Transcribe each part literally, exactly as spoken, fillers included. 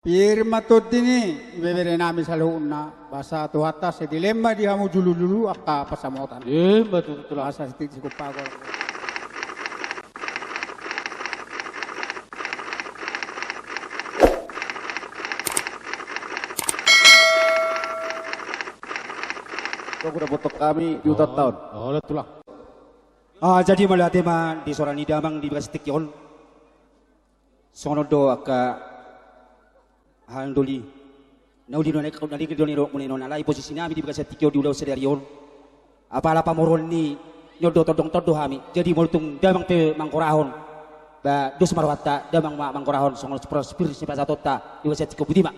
Pir ma tondi ni ibebere nami saluhutna, basa Tuhanta sai dilema di hamu julu-julu angka pansamotan. Ima tutu, Tulang. Asa sititi sigompa, golang-golang. Tong dapothon hami di hutanta on. Olo, Tulang. Ah, jadi mauliate ma di sora ni damang di bagasan tingki on. Songon on do angka hal doli. Na uli do na ikut na dikit do ni do muli non alai posisi nami di bagasan tingki on di ulaon sadari on. Apala pamoruon ni on do tondong-tondong hami. Jadi molo tung damang pe manggorahon, ba dos ma rohanta, damang ma manggorahon songon boras pir sipasahatonta di bagasan tingki on, boti ma.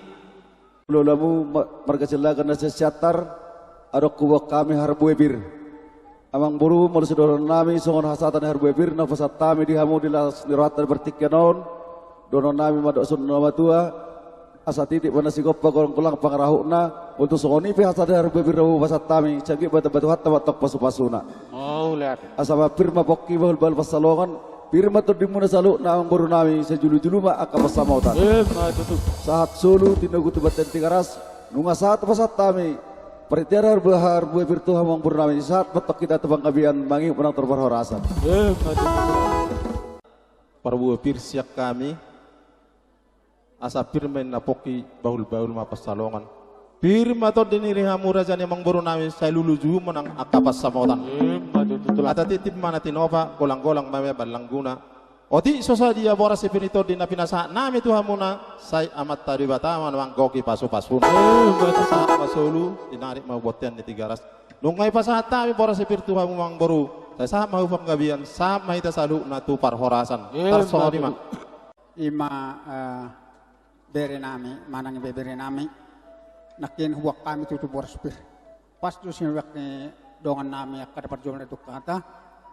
Hulahulamu ma-, marga Silagan na sian Siantar, adong huboan hami harbue pir. Amangboru, molo sidohonon nami songon hasahatan ni harbue pir na hupasahat hami di hamu di las ni rohanta di partingkian on, dohonon nami mandok songon na matua, asa titik ma na sigompa, golang-golang pangarahutna. Molo tung songon i pe hasahatan ni harbue pir na hupasahat hami, sai anggiat ma ditamba Tuhanta ma antong pasu-pasuna. Mauliate. Asa ma pir ma pongki, bahul-bahul pansalongan, pir ma tondimuna saluhutna, amangboru nami, sai julu-julu ma angka pansamotan. Ima tutu. Sahat solu tinogu tu bontean Tigaras, nunga sahat hupasahat hami paritian harbue, harbue pir tu hamu, amangboru nami, sahat ma antong hita tu panggabean, mangihuthon nang tu parhorasan. Ima tutu. Parbue pir sian hami. Asa pir ma ninna pongki, bahul-bahul ma pansalongan. Pir ma tondi ni di hamu raja ni amangboru nami, sai julu-julu ma nang angka pansamotan. Ima tutu, Tulang. Asa titip ma na tinopa, golang-golang ma ballangguna. Otik so sadia boras si pir ni tondi na pinasahat nami tu hamuna, sai Amanta Debata ma na manggohi pasu-pasuna. Ima tutu. Sahat ma solu, tinarik ma tu bontean ni Tigaras. Nunga dipasahat hami boras si pir tu hamu, amangboru, sai sahat ma tu panggabean, sahat ma hita saluhutna tu parhorasan. Ima tutu. Tarsongon i ma. Ima, eh, bere nami, manang ibebere nami, nangkin huboan hami tutu boras pir. Pas do sinurak ni dongan nami angka na parjolo na dungkon hata,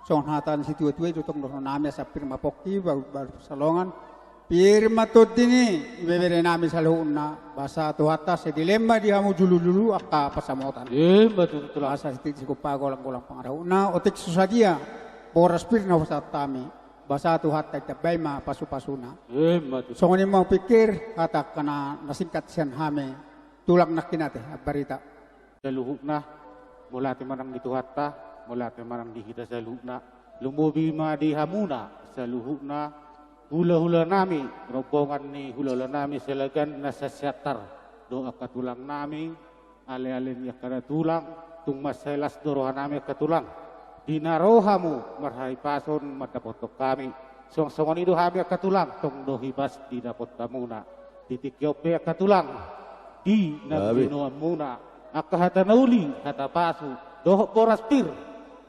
songon hata ni situa-tua i do tong dohonon nami, asa pir ma pongki, bahul-bahul pansalongan, pir ma tondi ni ibebere nami saluhutna, basa Tuhanta sai dilema di hamu julu-julu angka pansamotan. Ima tutu, Tulang. Asa sititi sigompa, golang-golang pangarahutna, otik so sadia boras pir na hupasahat hami, basa Tuhanta ditambai ma pasu-pasuna. Ima tutu. Songon i ma hupikir hata angka na, na singkat sian hami, Tulang, nangkin ate, ambarita. Saluhutna, mauliate ma nang di Tuhanta, mauliate ma nang di hita saluhutna. Lumobi ma di hamuna saluhutna, hula-hula nami, rombongan ni hula-hula nami Silagan na sian Siantar, dohot angka tulang nami, ale-ale ni angka na tulang, tung mansai las do roha nami angka tulang. Di na ro hamu marhahipason mandapothon hami, songon-songon i do hami angka tulang, tong do hipas didapot hamuna. Di tingki on pe angka tulang, di na binoanmuna angka hata na uli, hata pasu, dohot boras pir,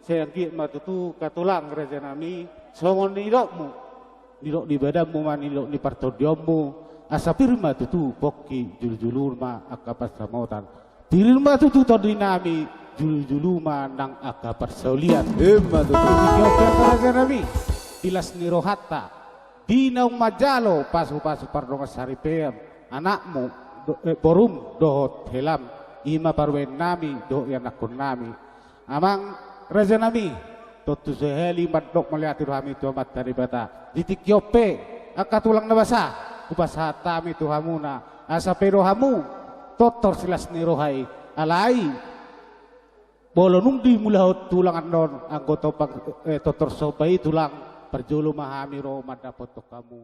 sai anggiat ma tutu angka tulang, raja nami, songon nidokmu, nidok ni badanmu ma nidok ni partondionmu, asa pir ma tutu pongki, julu-julu ma angka pansamotan. Pir ma tutu tondi nami, julu-julu ma nang angka parsaulian. Ima tutu. Di tingki on pe angka raja nami, di las ni rohanta, di naung manjalo pasu-pasu pardongan saripeon, anakmu, do-, eh, borum dohot helam, ima parumaen nami dohot ianakkon nami. Amang raja nami, tontu sahali mandok mauliate do hami tu Amanta Debata. Di tingki on pe, angka tulang na basa, hupasahat hami tu hamuna, asa pe do hamu tortor silas ni roha i, alai molo nunga dimulahon tulang annon, anggo topang, eh, tortor somba i, Tulang, parjolo ma hami ro mandapothon hamu.